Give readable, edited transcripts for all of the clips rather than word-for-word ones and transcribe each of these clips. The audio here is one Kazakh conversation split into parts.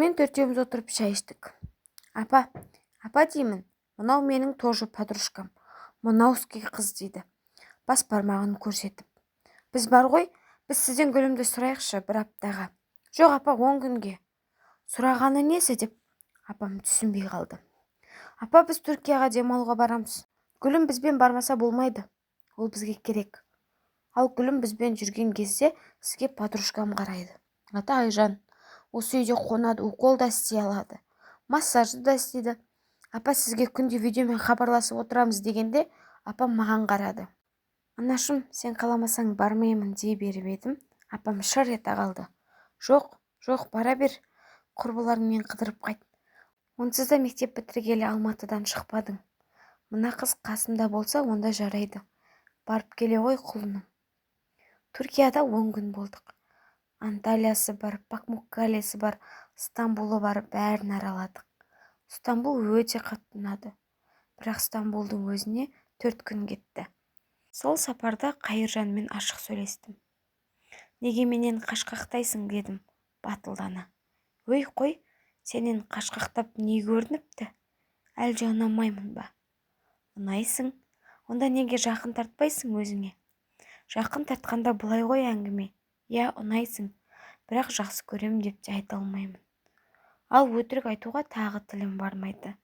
Сонымен төртеуміз отырып шай іштік. Апа, апа деймін, мынау менің тоже подружкам, мынауский қыз, дейді бас бармағын көрсетіп. Біз бар ғой, біз сізден Гүлімді сұрайықшы бір аптаға. Жоқ, апа, 10 күнге. Сұрағаны несі, деп апам түсінбей қалды. Апа, біз Түркияға демалуға барамыз. Гүлім бізбен бармаса болмайды, ол бізге керек. Ал Гүлім бізбен жүрген кезде сізге подружкам қарайды. Аты Айжан. Осы үйде қонады, укол да істей алады, массажды да істейді. Апа, сізге күнде видеомен хабарласып отырамыз, дегенде апам маған қарады. Анашым, сен қаламасаң, бармаймын, дей беріп едім, апам шыр ете қалды. Жоқ, жоқ, бара бер, құрбыларыңмен қыдырып қайт. Онсыз да мектеп бітіргелі Алматыдан шықпадың. Мына қыз қасымда болса, онда жарайды, барып келе ғой, құлыным. Түркияда 10 күн болдық. Анталиясы бар, Памуккалесі бар, Стамбулы бар, бәрін араладық. Стамбул өте қатты ұнады. Бірақ Стамбулдың өзіне 4 күн кетті. Сол сапарда Қайыржанмен ашық сөйлестім. Неге менен қашқақтайсың, дедім батылдана. Өй, қой, сенен қашқақтап не көрініпті? Әлде ұнамаймын ба? Ұнайсың. Онда неге жақын тартпайсың өзіңе? Жақын тартқанда былай ғой әңгіме. Иә, ұнайсың, бірақ жақсы көрем деп те айта алмаймын. Ал өтірік айтуға тағы тілім бармайды.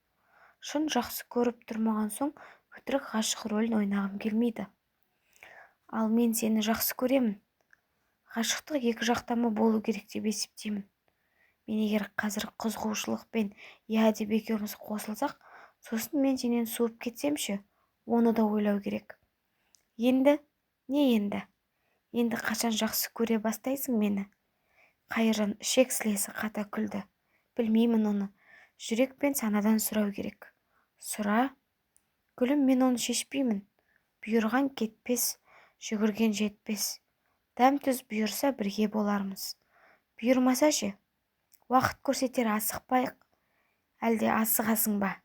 Шын жақсы көріп тұрмаған соң, өтірік ғашық рөлін ойнағым келмейді. Ал мен сені жақсы көремін. Ғашықтық екі жақтама болу керек деп есептеймін мен. Егер қазір қызығушылықпен иә деп екеуміз қосылсақ, сосын мен сенен суып кетсем ше? Оны да ойлау керек. Енді не? Енді қашан жақсы көре бастайсың мені? Қайыржан ішек-сілесі қата күлді. Білмеймін, оны жүрек пен санадан сұрау керек. Сұра, гүлім, мен оны шешпеймін. Бұйырған кетпес, жүгірген жетпес. Дәм-тұз бұйырса, бірге болармыз. Бұйырмаса ше? Уақыт көрсетер, асықпайық. Әлде асығасың ба?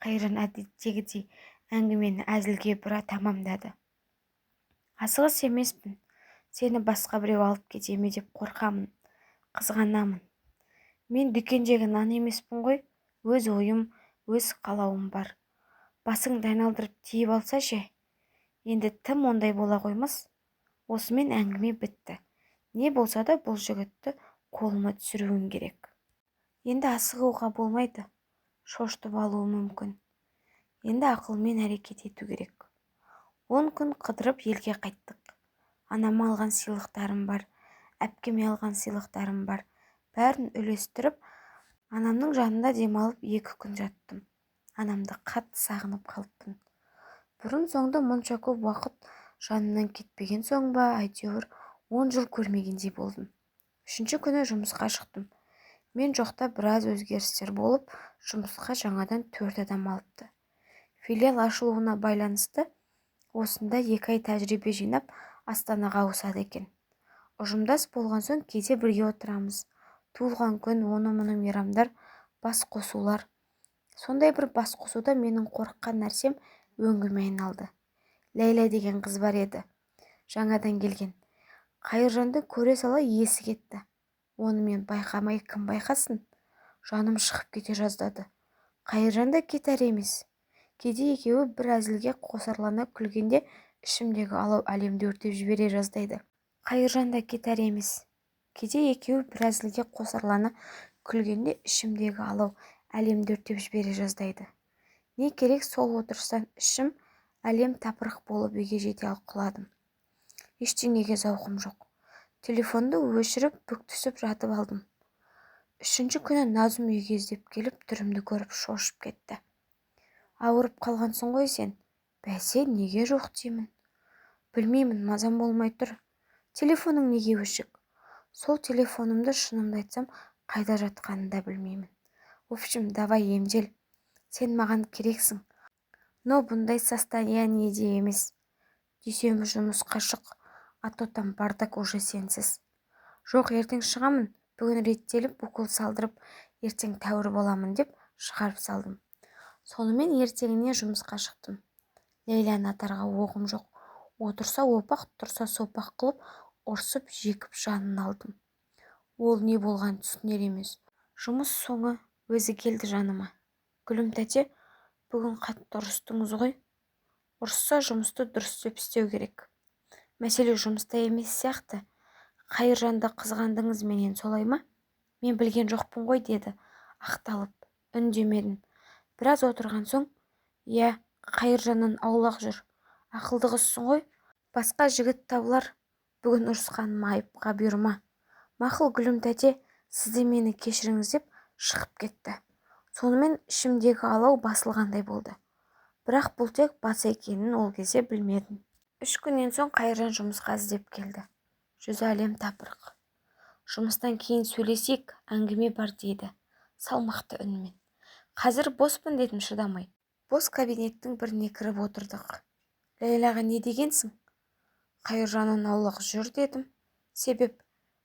Қайыржан әдеттегідей әңгімені әзілге бұра тамамдады. Асығыс емеспін. Сені басқа біреу алып кете ме деп қорқамын, қызғанамын. Мен дүкендегі нан емеспін ғой, өз ойым, өз қалауым бар. Басыңды айналдырып тиіп алса ше? Енді тым ондай бола қоймас. Осымен әңгіме бітті. Не болса да бұл жігітті қолыма түсіруім керек. Енді асығуға болмайды, шошытып алуы мүмкін. Енді ақылмен әрекет ету керек. 10 күн қыдырып елге қайттық. Анама алған сыйлықтарым бар, әпкеме алған сыйлықтарым бар, бәрін үлестіріп, анамның жанында демалып 2 күн жаттым. Анамды қатты сағынып қалыппын. Бұрын-соңды мұнша көп уақыт жанымнан кетпеген соң ба, әйтеуір 10 жыл көрмегендей болдым. Үшінші күні жұмысқа шықтым. Мен жоқта біраз өзгерістер болып, жұмысқа жаңадан төрт адам алыпты. Филиал ашылуына байланысты. Осында 2 ай тәжірибе жинап, Астанаға ауысады екен. Ұжымдас болған соң кейде бірге отырамыз. Туылған күн, оны-мұны мейрамдар, бас қосулар. Сондай бір бас қосуда менің қорыққан нәрсем өңіме айналды. Ләйлә деген қыз бар еді, жаңадан келген. Қайыржанды көре сала есі кетті. Оны мен байқамай, кім байқасын? Жаным шығып кете жаздады. Қайыржан да кетәрі емес. Кейде екеуі бір әзілге қосарлана күлгенде, ішімдегі алау әлемді өртеп жібере жаздайды. Қайыржан да кетәрі емес. Кейде екеуі бір әзілге қосарлана күлгенде, ішімдегі алау әлемді өртеп жібере жаздайды. Не керек, сол отырыстан ішім әлем-тапырық болып үйге жете құладым. Ештеңеге зауқым жоқ. Телефонды өшіріп, бүк түсіп жатып алдым. Үшінші күні Назым үйге іздеп келіп, түрімді көріп шошып кетті. Ауырып қалғансың ғой сен. Бәсе, неге жоқ деймін. Білмеймін, мазам болмай тұр. Телефоның неге өшік? Сол телефонымды, шынымды айтсам, қайда жатқанын да білмеймін. В общем, давай емдел. Сен маған керексің, но бұндай состояниеде емес. Дүйсенбі жұмысқа шық, а то там бардак уже сенсіз. Жоқ, ертең шығамын. Бүгін реттеліп, укол салдырып, ертең тәуір боламын, деп шығарып салдым. Сонымен ертеңіне жұмысқа шықтым. Ләйләні атарға оғым жоқ. Отырса опақ, тұрса сопақ қылып ұрсып, жекіп жанын алдым. Ол не болғанын түсінер емес. Жұмыс соңы өзі келді жаныма. Гүлім тәте, бүгін қатты ұрыстыңыз ғой. Ұрысса жұмысты дұрыс деп істеу керек. Мәселе жұмыста емес сияқты. Қайыржанды қызғандыңыз менен, солай ма? Мен білген жоқпын ғой, деді ақталып. Үндемедім. Біраз отырған соң, иә, Қайыржаннан аулақ жүр. Ақылды қызсың ғой. Басқа жігіт табылар. Бүгін ұрысқаныма айыпқа бұйырма. Мақұл, Гүлім тәте, сіз де мені кешіріңіз, деп шығып кетті. Сонымен ішімдегі алау басылғандай болды. Бірақ бұл тек бас екенін ол кезде білмедім. 3 күннен соң Қайыржан жұмысқа іздеп келді. Жүзі әлем тапырық. Жұмыстан кейін сөйлесейік, әңгіме бар, дейді салмақты үнмен. Қазір боспын, дедім шыдамай. Бос кабинеттің біріне кіріп отырдық. Ләйлаға не дегенсің? Қайыржаннан аулақ жүр, дедім. Себеп?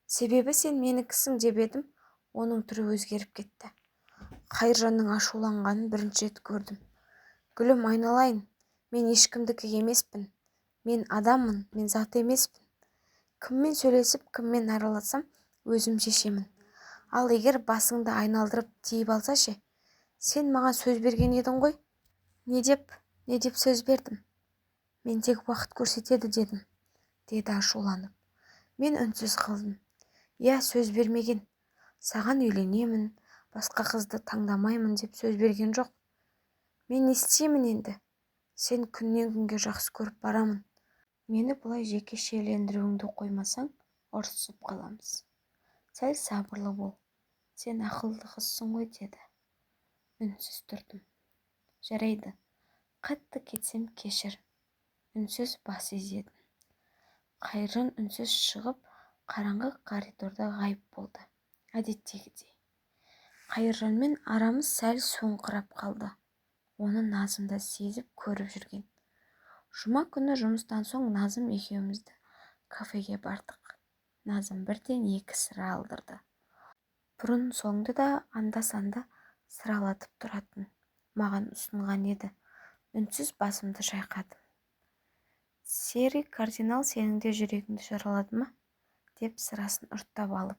Себебі сен менікісің, деп едім, оның түрі өзгеріп кетті. Қайыржанның ашуланғанын бірінші рет көрдім. Гүлім айналайын, мен ешкімдікі емеспін. Мен адаммын, мен зат емеспін. Кіммен сөйлесіп, кіммен араласам, өзім шешемін. Ал егер басыңды айналдырып тиіп алса ше? Сен маған сөз берген едің ғой. Не деп, не деп сөз бердім? Мен тек уақыт көрсетеді дедім, деді ашуланып. Мен үнсіз қалдым. Иә, сөз бермеген. Саған үйленемін, басқа қызды таңдамаймын деп сөз берген жоқ. Мен не істеймін енді? Сен күннен күнге жақсы көріп барамын. Мені бұлай жекешелендіруіңді қоймасаң, ұрсысып қаламыз. Сәл сабырлы бол. Сен ақылды қызсың ғой, деді. Үнсіз тұрдым. Жарайды, қатты кетсем кешір. Үнсіз бас изедім. Қайыржан үнсіз шығып, қараңғы коридорда ғайып болды. Әдеттегідей. Қайыржанмен арамыз сәл суыңқырап қалды. Оны Назым да сезіп көріп жүрген. Жұма күні жұмыстан соң Назым екеумізді кафеге бардық. Назым бірден 2 сыра алдырды. Бұрын соңды да анда-санда сыралатып тұратын. Маған ұсынған еді. Үнсіз басымды шайқадым. Серый кардинал сенің де жүрегіңді жаралады ма? Деп сырасын ұрттап алып.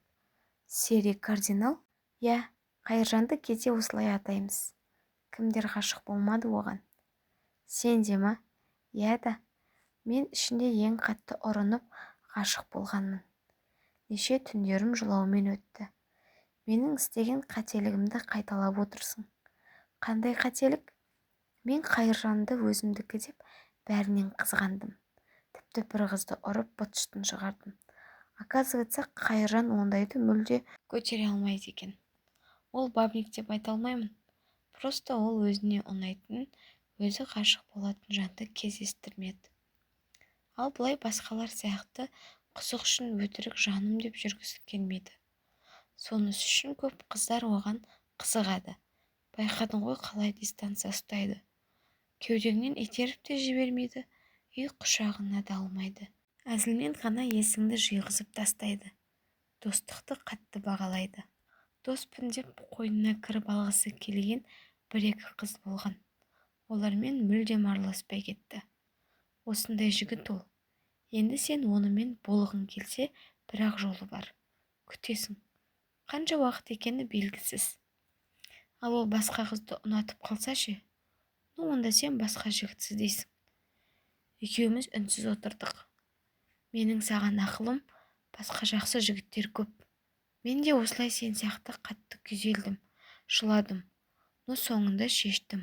Серый кардинал? Иә, Қайыржанды кейде осылай атаймыз. Кімдер ғашық болмады оған? Сен де ма? Иә да. Мен ішінде ең қатты ұрынып ғашық болғанмын. Неше түндерім жылаумен өтті. Менің істеген қателігімді қайталап отырсың. Қандай қателік? Мен Қайыржанды өзімдікі деп бәрінен қызғандым. Тіпті бір қызды ұрып быт-шытын шығардым. Оказывается, Қайыржан ондайды мүлде көтере алмайды екен. Ол бабник деп айта алмаймын. Просто ол өзіне ұнайтын, өзі ғашық болатын жанды кездестірмеді. Ал былай басқалар сияқты қызық үшін өтірік жаным деп жүргісі келмейді. Сонысы үшін көп қыздар оған қызығады. Байқадың ғой, қалай дистанция ұстайды. Кеудеңнен итеріп те жібермейді, үй құшағына да алмайды. Әзілмен ғана есіңді жиғызып тастайды. Достықты қатты бағалайды. Доспын деп қойнына кіріп алғысы келген 1-2 қыз болған. Олармен мүлдем араласпай кетті. Осындай жігіт ол. Енді сен онымен болғың келсе, бір-ақ жолы бар. Күтесің. Қанша уақыт екені белгісіз. Ал ол басқа қызды ұнатып қалса ше? Ну, онда сен басқа жігіт іздейсің. Екеуміз үнсіз отырдық. Менің саған ақылым, басқа жақсы жігіттер көп. Мен де осылай сен сияқты қатты күйзелдім, жыладым. Но соңында шештім.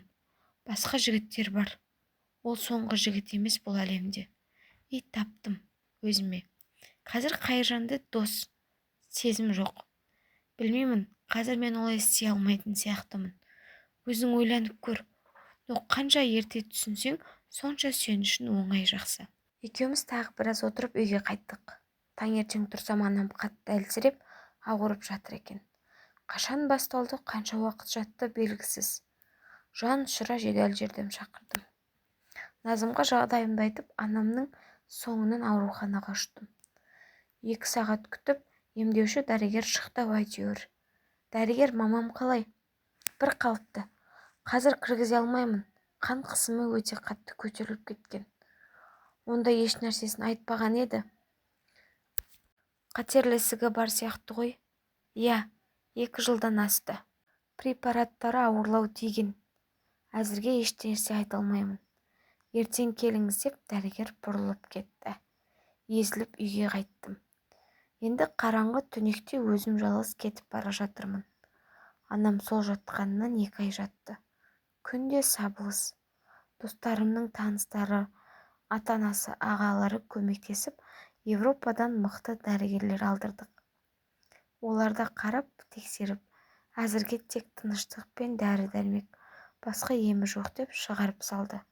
Басқа жігіттер бар. Ол соңғы жігіт емес бұл әлемде. И таптым өзіме. Қазір Қайыржанды дос, сезім жоқ. Білмеймін, қазір мен олай істей алмайтын сияқтымын. Өзің ойланып көр. Но қанша ерте түсінсең, сонша сен үшін оңай жақсы. Екеуміз тағы біраз отырып үйге қайттық. Таңертең тұрсам анам қатты әлсіреп, ауырып жатыр екен. Қашан басталды, қанша уақыт жатты белгісіз. Жан ұшыра жедел жәрдем шақырдым. Назымға жағдайымды айтып, анамның соңынан ауруханаға ұштым. 2 сағат күтіп, емдеуші дәрігер шықты әйтеуір. Дәрігер, мамам қалай? Бір қалыпты. Қазір кіргізе алмаймын. Қан қысымы өте қатты көтеріліп кеткен. Онда еш нәрсесін айтпаған еді. Қатерлі ісігі бар сияқты ғой. Иә, 2 жылдан асты. Препараттары ауырлау тиген. Әзірге ешнәрсе айта алмаймын. Ертең келіңіз деп дәрігер бұрылып кетті. Езіліп үйге қайттым. Енді қараңғы түнекте өзім жалғыз кетіп бара жатырмын. Анам сол жатқанынан 2 ай жатты. Күнде сабылыс. Достарымның таныстары, ата-анасы, ағалары көмектесіп, Европадан мықты дәрігерлер алдырдық. Олар да қарап, тексеріп, әзірге тек тыныштық пен дәрі-дәрмек, басқа емі жоқ деп шығарып салды.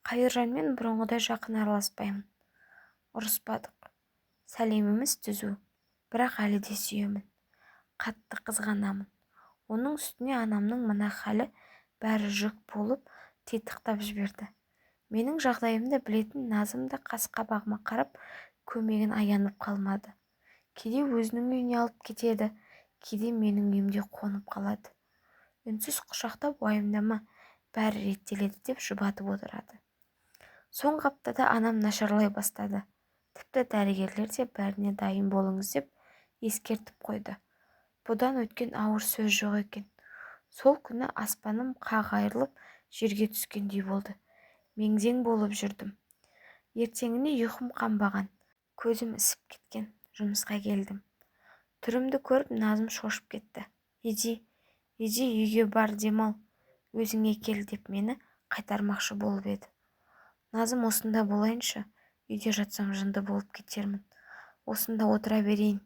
Қайыржанмен бұрынғыдай жақын араласпаймын. Ұрыспадық. Сәлеміміз түзу, бірақ әлі де сүйемін. Қатты қызғанамын. Оның үстіне анамның мына халі бәрі жүк болып титықтап жіберді. Менің жағдайымды білетін Назым да қас қабағыма қарап, көмегін аянып қалмады. Кейде өзінің үйіне алып кетеді, кейде менің үйімде қонып қалады. Үнсіз құшақтап, уайымдама, бәрі реттеледі деп жұбатып отырады. Соңғы аптада анам нашарлай бастады. Тіпті дәрігерлер де бәріне дайын болыңыз деп ескертіп қойды. Бұдан өткен ауыр сөз жоқ екен. Сол күні аспаным қақ айырылып, жерге түскендей болды. Меңзең болып жүрдім. Ертеңіне ұйқым қанбаған, көзім ісіп кеткен, жұмысқа келдім. Түрімді көріп Назым шошып кетті. Иди, иди үйге бар, демал, өзіңе кел деп мені қайтармақшы болып еді. Назым, осында болайыншы, үйде жатсам жынды болып кетермін. Осында отыра берейін.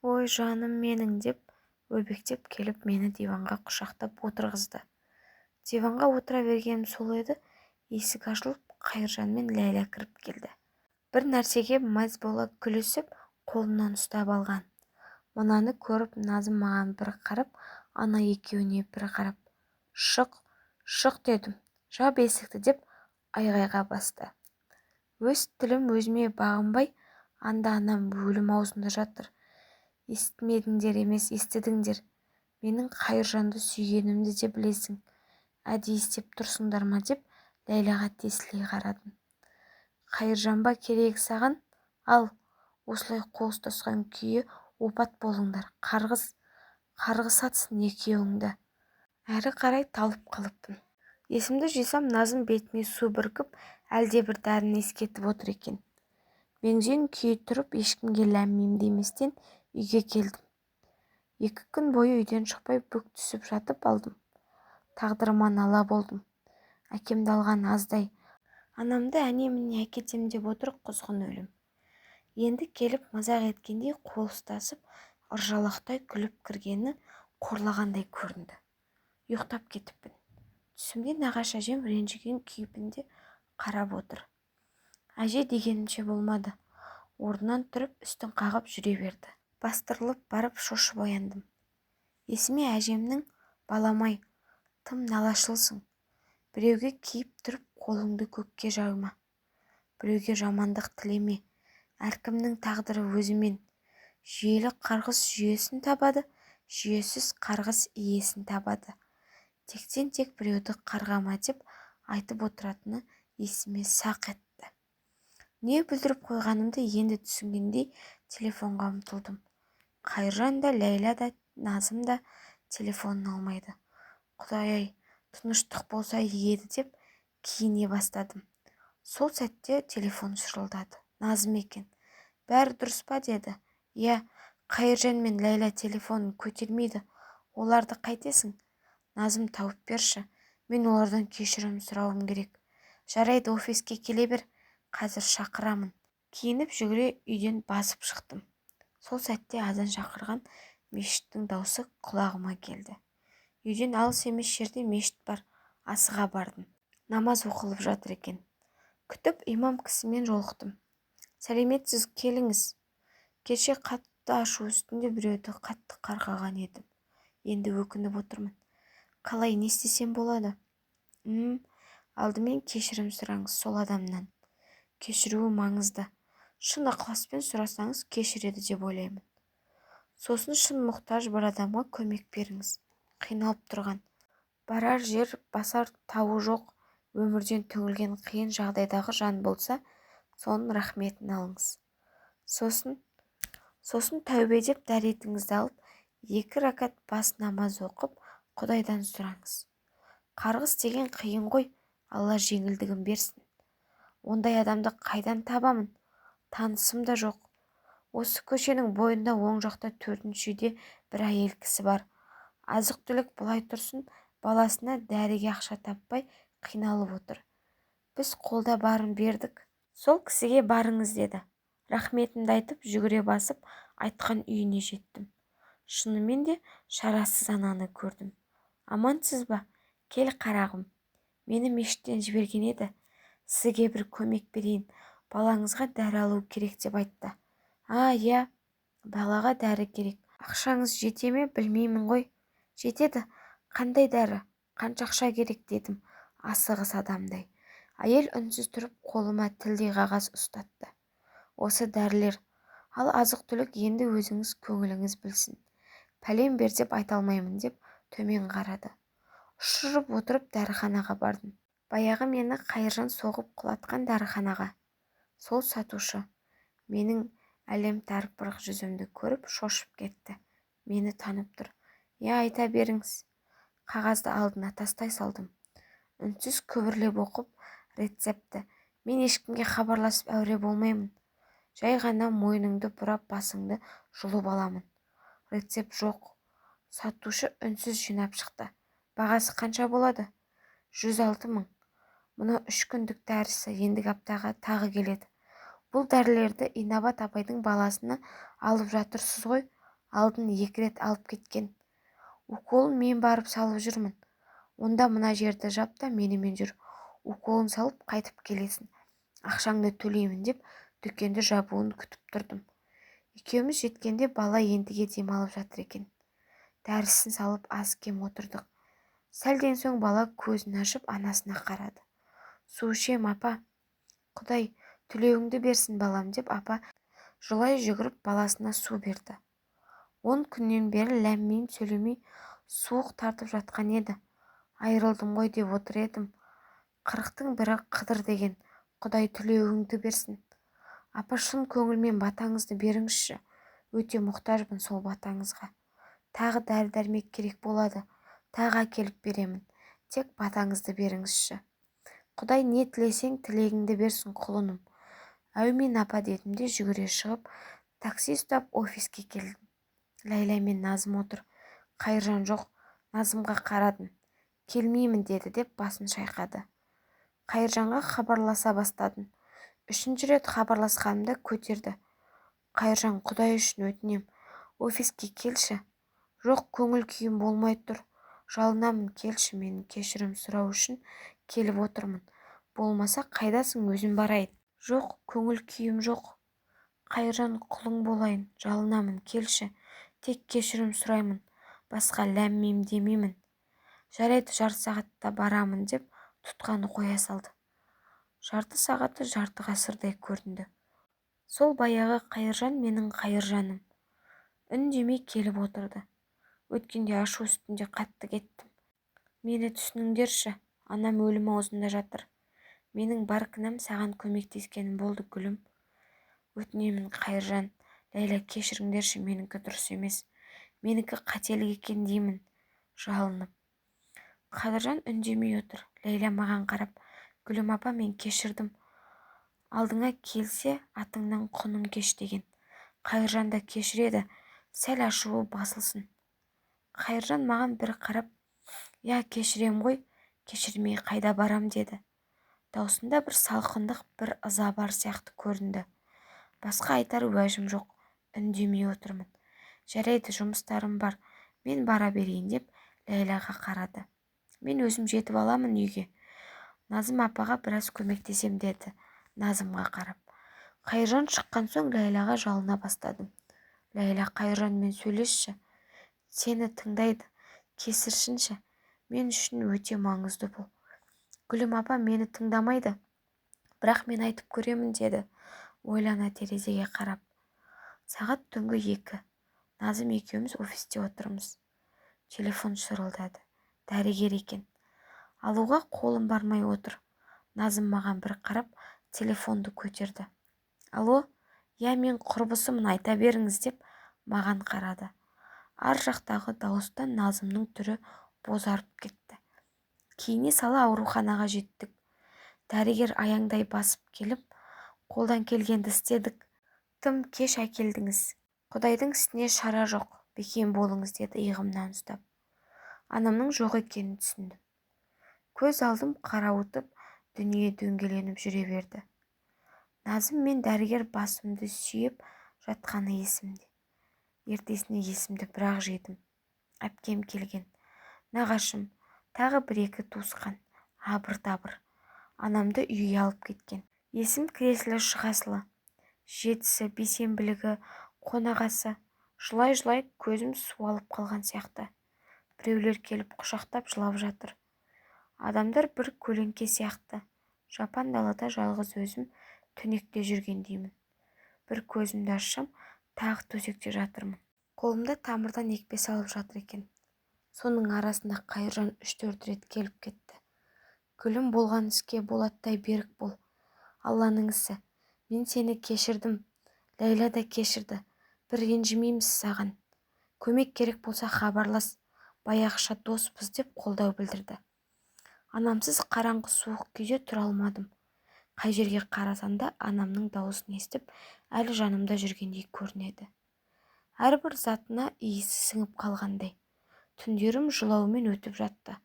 Ой, жаным менің деп өбектеп келіп мені диванға құшақтап отырғызды. Диванға отыра бергенім сол еді, есік ашылып, Қайыржан мен Ләйлә кіріп келді. Бір нәрсеге мәз бола күлісіп, қолымнан ұстап алған. Мынаны көріп Назым маған бір қарап, ана екеуіне бір қарап, шық, шық дедім, жап есікті деп айғайға басты. Өз тілім өзіме бағынбай, анда анам өлім аузында жатыр. Естімедіңдер емес, естідіңдер. Менің Қайыржанды сүйгенімді де білесің. Әдейі істеп тұрсыңдар ма деп Ләйләға тесіле қарадым. Қайыржан ба керегі саған? Ал, осылай қол ұстасқан күйі опат болыңдар. Қарғыс, қарғыс атсын екеуіңді. Әрі қарай талып қалыппын. Есімді жисам, Назым бетіме су бүркіп, әлде бір дәріні иіскетіп отыр екен. Меңзең күйі тұрып, ешкімге ләм-мим деместен үйге келдім. 2 күн бойы үйден шықпай бүк түсіп жатып алдым. Тағдырыма нала болдым. Әкемді алған аздай. Анамды әне-міне әкетем деп отыр құзғын өлім. Енді келіп мазақ еткендей қол ұстасып, ыржалақтай күліп кіргені қорлағандай көрінді. Ұйықтап кетіппін. Түсімде нағашы әжем ренжіген кейпінде қарап отыр. Әже дегенімше болмады. Орнынан тұрып үстін қағып жүре берді. Бастырылып барып шошып ояндым. Есіме әжемнің баламай, тым налашылсың. Біреуге кейіп тұрып қолыңды көкке жайма. Біреуге жамандық тілеме. Әркімнің тағдыры өзімен. Жүйелі қарғыс жүйесін табады, жүйесіз қарғыс иесін табады. Тектен тек біреуді қарғама деп айтып отыратыны есіме сақ етті. Не бүлдіріп қойғанымды енді түсінгендей телефонға ұмтылдым. Қайыржан да, Ләйлә да, Назым да телефонын алмайды. Құдай-ай, тыныштық болса еді деп киіне бастадым. Сол сәтте телефон шырылдады. Назым екен. Бәрі дұрыс па деді. Иә, Қайыржан мен Ләйлә телефонын көтермейді. Оларды қайтесің? Назым, тауып берші. Мен олардан кешірім сұрауым керек. Жарайды, офиске келе бер. Қазір шақырамын. Киініп жүгіре үйден басып шықтым. Сол сәтте азан шақырған мешіттің даусы құлағыма келді. Үйден алыс емес жерде мешіт бар. Асыға бардым. Намаз оқылып жатыр екен. Күтіп имам кісімен жолықтым. Сәлеметсіз, келіңіз. Кеше қатты ашу үстінде біреуді қатты қарғаған едім. Енді өкініп отырмын. Қалай, не істесем болады? Алдымен кешірім сұраңыз сол адамнан. Кешіруі маңызды. Шын ықыласпен сұрасаңыз кешіреді деп ойлаймын. Сосын шын мұқтаж бір адамға көмек беріңіз. Қиналып тұрған, барар жер, басар тауы жоқ, өмірден түңілген қиын жағдайдағы жан болса, соның рахметін алыңыз. Сосын тәубе деп дәретіңізді алып, 2 ракат бас намаз оқып, Құдайдан сұраңыз. Қарғыс деген қиын ғой, Алла жеңілдігін берсін. Ондай адамды қайдан табамын? Танысым да жоқ. Осы көшенің бойында оң жақта 4-ші үйде бір әйел кісі бар. Азық-түлік былай тұрсын, баласына дәріге ақша таппай қиналып отыр. Біз қолда барын бердік. Сол кісіге барыңыз деді. Рахметімді айтып, жүгіре басып, айтқан үйіне жеттім. Шынымен де шарасыз ананы көрдім. Амансыз ба? Кел қарағым. Мені мешіттен жіберген еді. Сізге бір көмек берейін. Балаңызға дәрі алу керек деп айтты. А, иә, балаға дәрі керек. Ақшаңыз жете ме білмеймін ғой. Жетеді. Қандай дәрі? Қанша ақша керек дедім асығыс адамдай. Әйел үнсіз тұрып қолыма тілдей қағаз ұстатты. Осы дәрілер. Ал азық-түлік енді өзіңіз көңіліңіз білсін. Пәлен бер деп айта алмаймын деп төмен қарады. Ұшырып отырып дәріханаға бардым. Баяғы мені Қайыржан соғып құлатқан дәріханаға. Сол сатушы менің әлем тарпырық жүзімді көріп шошып кетті. Мені танып тұр. Я, айта беріңіз. Қағазды алдына тастай салдым. Үнсіз күбірлеп оқып рецепті. Мен ешкімге хабарласып әуре болмаймын. Жай ғана мойныңды бұрап басыңды жұлып аламын. Рецепт жоқ. Сатушы үнсіз жинап шықты. Бағасы қанша болады? 106 мың. Мұны 3 күндік дәрісі ендігі аптаға тағы келеді. Бұл дәрілерді Инабат апайдың баласына алып жатырсыз ғой. Алдын 2 рет алып кеткен. Уколын мен барып салып жүрмін. Онда мына жерді жап та менімен жүр. Уколын салып қайтып келесің. Ақшаңды төлеймін деп дүкенді жабуын күтіп тұрдым. Екеуміз жеткенде бала ентіге демалып жатыр екен. Дәрісін салып аз-кем отырдық. Сәлден соң бала көзін ашып анасына қарады. Су ішем, апа. Құдай тілеуіңді берсін балам деп апа жылай жүгіріп баласына су берді. 10 күннен бері ләм-мим сөйлемей суық тартып жатқан еді. Айырылдым ғой деп отыр едім. 40-тың бірі Қыдыр деген. Құдай тілеуіңді берсін. Апа, шын көңілмен батаңызды беріңізші. Өте мұқтажбын сол батаңызға. Тағы дәрі-дәрмек керек болады. Тағы әкеліп беремін. Тек батаңызды беріңізші. Құдай не тілесең тілегіңді берсін құлыным. Әумин апа дедім де жүгіре шығып, такси ұстап офиске келдім. Ләйлә мен Назым отыр. Қайыржан жоқ. Назымға қарадым. Келмеймін деді деп басын шайқады. Қайыржанға хабарласа бастадым. 3-ші рет хабарласқанымда көтерді. Қайыржан, Құдай үшін өтінем, офиске келші. Жоқ, көңіл күйім болмай тұр. Жалынамын, келші, мен кешірім сұрау үшін келіп отырмын. Болмаса қайдасың, өзім барайын. Жоқ, көңіл күйім жоқ. Қайыржан, құлың болайын, жалынамын, келші. Тек кешірім сұраймын, басқа ләм-мим демеймін. Жарайды, жарты сағатта барамын деп тұтқаны қоя салды. Жарты сағаты жарты ғасырдай көрінді. Сол баяғы Қайыржан менің Қайыржаным. Үндемей келіп отырды. Өткенде ашу үстінде қатты кеттім. Мені түсініңдерші, анам өлім аузында жатыр. Менің бар кінәм саған көмектескенім болды, гүлім. Өтінемін, Қайыржан, Ләйлә, кешіріңдерші, менікі дұрыс емес. Менікі қателік екен деймін, жалынып. Қадыржан үндемей отыр. Ләйлә маған қарап, гүлім апа, мен кешірдім. Алдыңа келсе, атыңнан құным кеш деген. Қайыржан да кешіреді, сәл ашуы басылсын. Қайыржан маған бір қарап, я кешірем ғой, кешірмей қайда барам деді. Даусында бір салқындық, бір ыза бар сияқты көрінді. Басқа айтар уәжім жоқ, үндемей отырмын. Жарайды, жұмыстарым бар, мен бара берейін деп Ләйләға қарады. Мен өзім жетіп аламын үйге. Назым апаға біраз көмектесем деді, Назымға қарап. Қайыржан шыққан соң Ләйләға жалына бастадым. Ләйлә, Қайыржанмен сөйлесші. Сені тыңдайды, кесіршінші. Мен үшін өте маңызды бұл. Гүлім апа мені тыңдамайды, бірақ мен айтып көремін деді, ойлана терезеге қарап. Сағат түнгі 2. Назым екеуміз офисте отырмыз. Телефон шырылдады. Дәрігер екен. Алуға қолым бармай отыр. Назым маған бір қарап, телефонды көтерді. Алло, я мен құрбысымын, айта беріңіз деп маған қарады. Ар жақтағы дауыстан Назымның түрі бозарып кетті. Киіне сала ауруханаға жеттік. Дәрігер аяңдай басып келіп, қолдан келгенді істедік. Тым кеш әкелдіңіз. Құдайдың ісіне шара жоқ, бекем болыңыз, деді иығымнан ұстап. Анамның жоқ екенін түсіндім. Көз алдым қарауытып, дүние дөңгеленіп жүре берді. Назым мен дәрігер басымды сүйеп жатқаны есімде. Ертесіне есімді бірақ жидым. Әпкем келген. Нағашым, тағы бір-екі туысқан, абыр-табыр. Анамды үйге алып кеткен. Есім кіресілі-шығасылы. Жетісі, бейсенбілігі, қонағасы. Жылай-жылай көзім суалып қалған сияқты. Біреулер келіп құшақтап жылап жатыр. Адамдар бір көлеңке сияқты. Жапан далада жалғыз өзім түнекте жүргендеймін. Бір көзімді ашсам, тағы төсекте жатырмын. Қолымда тамырдан екпе салып жатыр екен. Соның арасында Қайыржан 3-4 рет келіп кетті. Гүлім, болған іске болаттай берік бол. Алланың ісі. Мен сені кешірдім. Ләйлә да кешірді. Бір ренжімейміз саған. Көмек керек болса хабарлас. Баяғыша доспыз, деп қолдау білдірді. Анамсыз қараңғы суық күйде тұра алмадым. Қай жерге қарасам да анамның дауысын естіп, әлі жанымда жүргендей көрінеді. Әрбір затына иісі сіңіп қалғандай. Түндерім жылаумен өтіп жатты.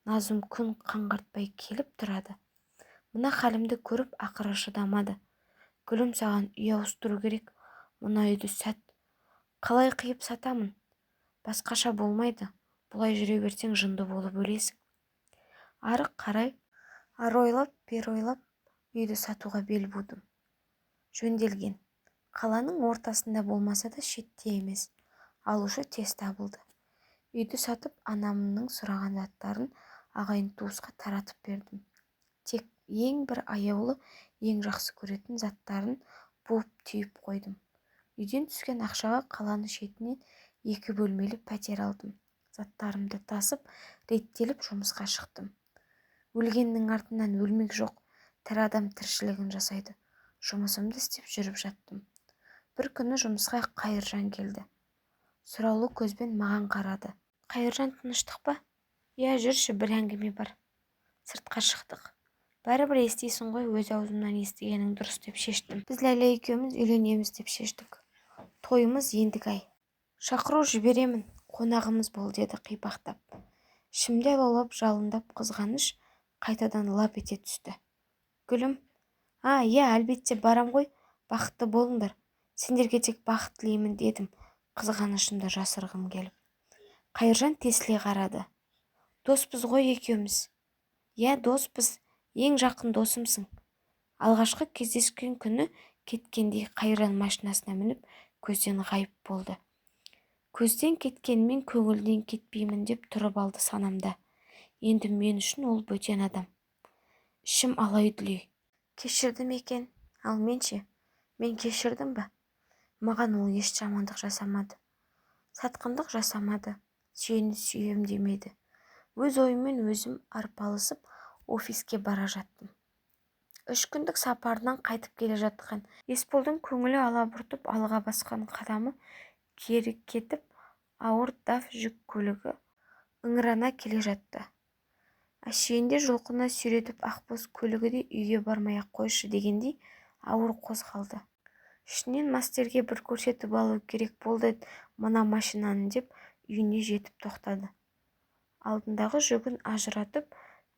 Назым күн қаңғартпай келіп тұрады. Мына халімді көріп ақыры шыдамады. Гүлім, саған үй ауыстыру керек. Мына үйді сәт. Қалай қиып сатамын? Басқаша болмайды. Бұлай жүре берсең жынды болып өлесің. Ары қарай, ары ойлап, бері ойлап, үйді сатуға бел будым. Жөнделген. Қаланың ортасында болмаса да шетте емес. Алушы тез табылды. Үйді сатып, анамның сұраған заттарын ағайын туысқа таратып бердім. Тек ең бір аяулы, ең жақсы көретін заттарын буып түйіп қойдым. Үйден түскен ақшаға қаланың шетінен 2 бөлмелі пәтер алдым. Заттарымды тасып, реттеліп жұмысқа шықтым. Өлгеннің артынан өлмек жоқ, тірі адам тіршілігін жасайды. Жұмысымды істеп жүріп жаттым. Бір күні жұмысқа Қайыржан келді. Сұраулы көзбен маған қарады. Қайыржан, тыныштық па? Иә, жүрші, бір әңгіме бар. Сыртқа шықтық. Бәрібір естисің ғой, өз аузымнан естігенің дұрыс деп шештім. Біз Ләйлә екеуміз үйленеміз деп шештік. Тойымыз ендігі ай. Шақыру жіберемін, қонағымыз бол, деді қипақтап. Ішімде алаулап жалындап қызғаныш қайтадан лап ете түсті. Гүлім, а, иә, әлбетте барам ғой, бақытты болыңдар. Сендерге тек бақыт тілеймін, дедім, қызғанышымды жасырғым келіп. Қайыржан тесіле қарады. Доспыз ғой екеуміз. Иә, доспыз, ең жақын досымсың. Алғашқы кездескен күні кеткендей Қайыржан машинасына мініп, көзден ғайып болды. Көзден кеткенмен көңілден кетпеймін деп тұрып алды санамда. Енді мен үшін ол бөтен адам. Ішім алай-дүлей. Кешірдім екен, ал мен ше? Мен кешірдім бе? Маған ол еш жамандық жасамады. Сатқындық жасамады. Сені сүйем демеді. Өз ойыммен өзім арпалысып офиске бара жаттым. 3 күндік сапарынан қайтып келе жатқан Есболдың көңілі алабұртып алға басқан қадамы кері кетіп, ауыр даф жүк көлігі ыңырана келе жатты. Әшейінде жұлқына сүйретіп ақбоз көлігі де үйге бармай-ақ қойшы дегендей ауыр қозғалды. Ішінен мастерге бір көрсетіп алу керек болды мына машинаны деп үйіне жетіп тоқтады. Алдындағы жүгін ажыратып,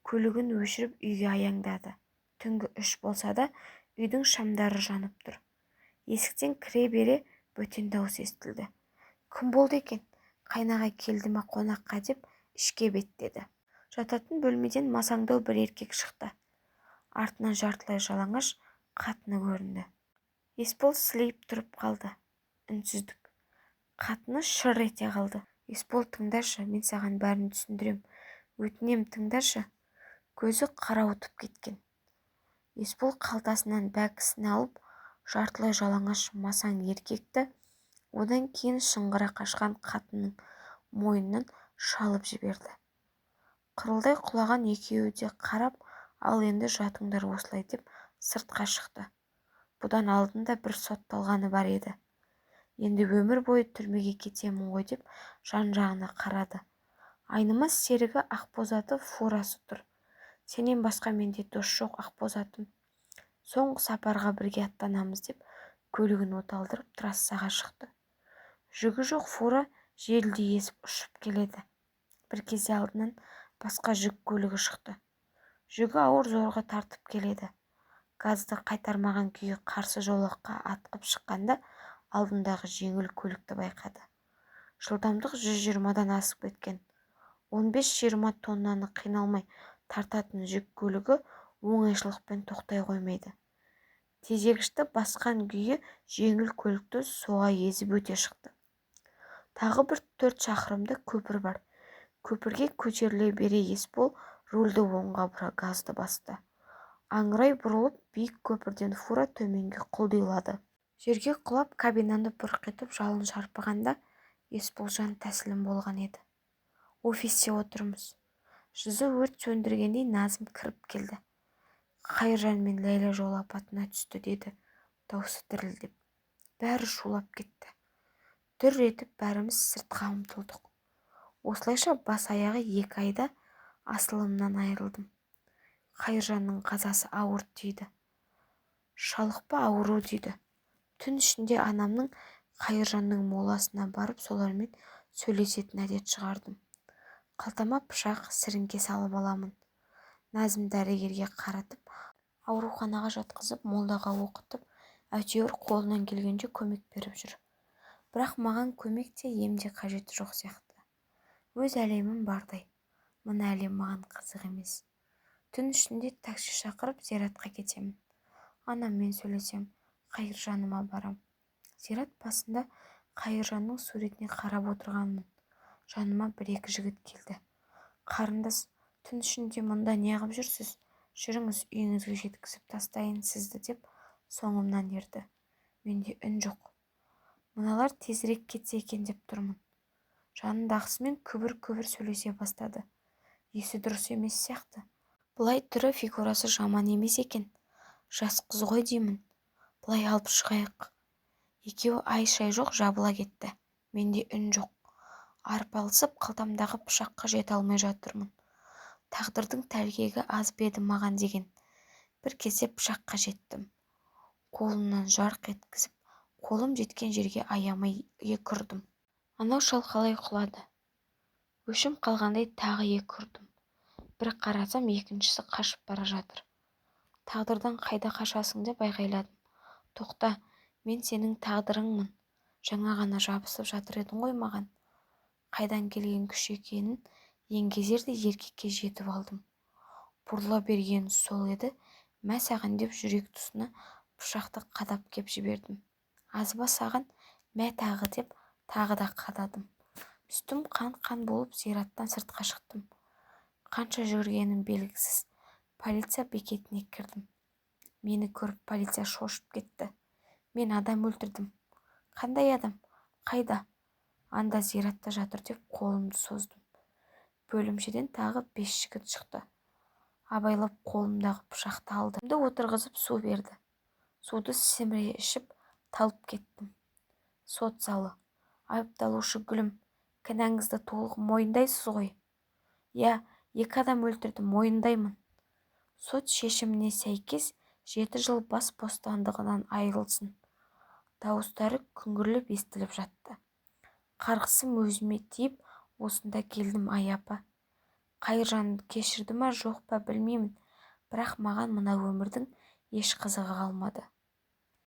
көлігін өшіріп үйге аяңдады. Түнгі 3 болса да үйдің шамдары жанып тұр. Есіктен кіре бере бөтен дауыс естілді. Кім болды екен? Қайнаға келді ме қонаққа деп ішке беттеді. Жататын бөлмеден масаңдау бір еркек шықты. Артынан жартылай жалаңаш қатыны көрінді. Есбол сілейіп тұрып қалды. Үнсіздік. Қатыны шыр ете қалды. Есбол, тыңдашы, мен саған бәрін түсіндірем. Өтінем, тыңдашы. Көзі қарауытып кеткен. Есбол қалтасынан бәкісін алып, жартылай жалаңаш масаң еркекті, одан кейін шыңғыра қашқан қатынның мойнынан шалып жіберді. Қырылдай құлаған екеуі де қарап, ал енді жатыңдар осылай деп сыртқа шықты. Бұдан алдында бір сотталғаны бар еді. Енді өмір бойы түрмеге кетемін ғой деп жан-жағына қарады. Айнымас серігі Ақбозаты фурасы тұр. Сенен басқа менде дос жоқ, Ақбозатым. Соңғы сапарға бірге аттанамыз деп көлігін оталдырып трассаға шықты. Жүгі жоқ фура желдей есіп ұшып келеді. Бір кезде алдынан басқа жүк көлігі шықты. Жүгі ауыр, зорға тартып келеді. Газды қайтармаған күйі қарсы жолаққа атқып шыққанда алдындағы жеңіл көлікті байқады. Жылдамдық 120-дан асып кеткен. 15-20 тоннаны қиналмай тартатын жүк көлігі оңайшылықпен тоқтай қоймайды. Тежегішті басқан күйі жеңіл көлікті соға езіп өте шықты. Тағы бір 4 шақырымда көпір бар. Көпірге көтеріле бере Есбол рульді оңға бұра газды басты. Аңырай бұрылып, биік көпірден фура төменге құлдилады. Жерге құлап, кабинаны бұрқ етіп жалын шарпығанда Есбол жан тәсілім болған еді. Офисте отырмыз. Жүзі өрт сөндіргендей Назым кіріп келді. Қайыржан мен Ләйлә жол апатына түсті деді, даусы дірілдеп. Бәрі шулап кетті. Дүр етіп бәріміз сыртқа ұмтылдық. Осылайша бас аяғы 2 айда асылымнан айырылдым. Қайыржанның қазасы ауыр тиді. Шалықпа ауру дейді. Түн ішінде анамның Қайыржанның моласына барып солармен сөйлесетін әдет шығардым. Қалтама пышақ, сіріңке салып аламын. Назым дәрігерге қаратып, ауруханаға жатқызып, молдаға оқытып, әйтеуір қолынан келгенше көмек беріп жүр. Бірақ маған көмек те, ем де қажеті жоқ сияқты. Өз әлемім бардай. Мына әлем маған қызық емес. Түн ішінде такси шақырып зиратқа кетемін. Анаммен сөйлесем, Қайыржаныма барам. Зират басында Қайыржанның суретіне қарап отырғанмын. Жаныма бір-екі жігіт келді. Қарындас, түн ішінде мұнда неғып жүрсіз? Жүріңіз, үйіңізге жеткізіп тастайын сізді деп соңымнан ерді. Менде үн жоқ. Мыналар тезірек кетсе екен деп тұрмын. Жанындағысымен күбір-күбір сөйлесе бастады. Есі дұрыс емес сияқты. Былай түрі фигурасы жаман емес екен. Жас қыз ғой деймін. Былай алып шығайық. Екеуі ай-шай жоқ жабыла кетті. Менде үн жоқ. Арпалысып қалтамдағы пышаққа жете алмай жатырмын. Тағдырдың тәлкегі аз ба еді маған деген. Бір кезде пышаққа жеттім. Қолымнан жарқ еткізіп, қолым жеткен жерге аямай екі ұрдым. Анау шалқалай құлады. Өшім қалғандай тағы екі ұрдым. Бір қарасам, екіншісі қашып бара жатыр. Тағдырдан қайда қашасың деп айғайладым. Тоқта, мен сенің тағдырыңмын. Жаңа ғана жабысып жатыр едің ғой маған. Қайдан келген күш екенін еңгезердей еркекке жетіп алдым. Бұрыла берген сол еді, мә саған деп жүрек тұсына пышақты қадап кеп жібердім. Азба саған, мә тағы деп тағы да қададым. Үстім қан-қан болып зираттан сыртқа шықтым. Қанша жүгіргенім белгісіз, полиция бекетіне кірдім. Мені көріп полиция шошып кетті. Мен адам өлтірдім. Қандай адам? Қайда? Анда зиратта жатыр деп қолымды создым. Бөлімшеден тағы 5 жігіт шықты. Абайлап қолымдағы пышақты алды. Отырғызып су берді. Суды сіміре ішіп талып кеттім. Сот залы. Айыпталушы Гүлім, кінәңізді толық мойындайсыз ғой? Иә, 2 адам өлтірдім, мойындаймын. Сот шешіміне сәйкес 7 жыл бас бостандығынан айырылсын. Дауыстары күңгірлеп естіліп жатты. Қарғысым өзіме тиіп, осында келдім ай апа. Қайыржанды кешірді ма, жоқ па білмеймін, бірақ маған мына өмірдің еш қызығы қалмады.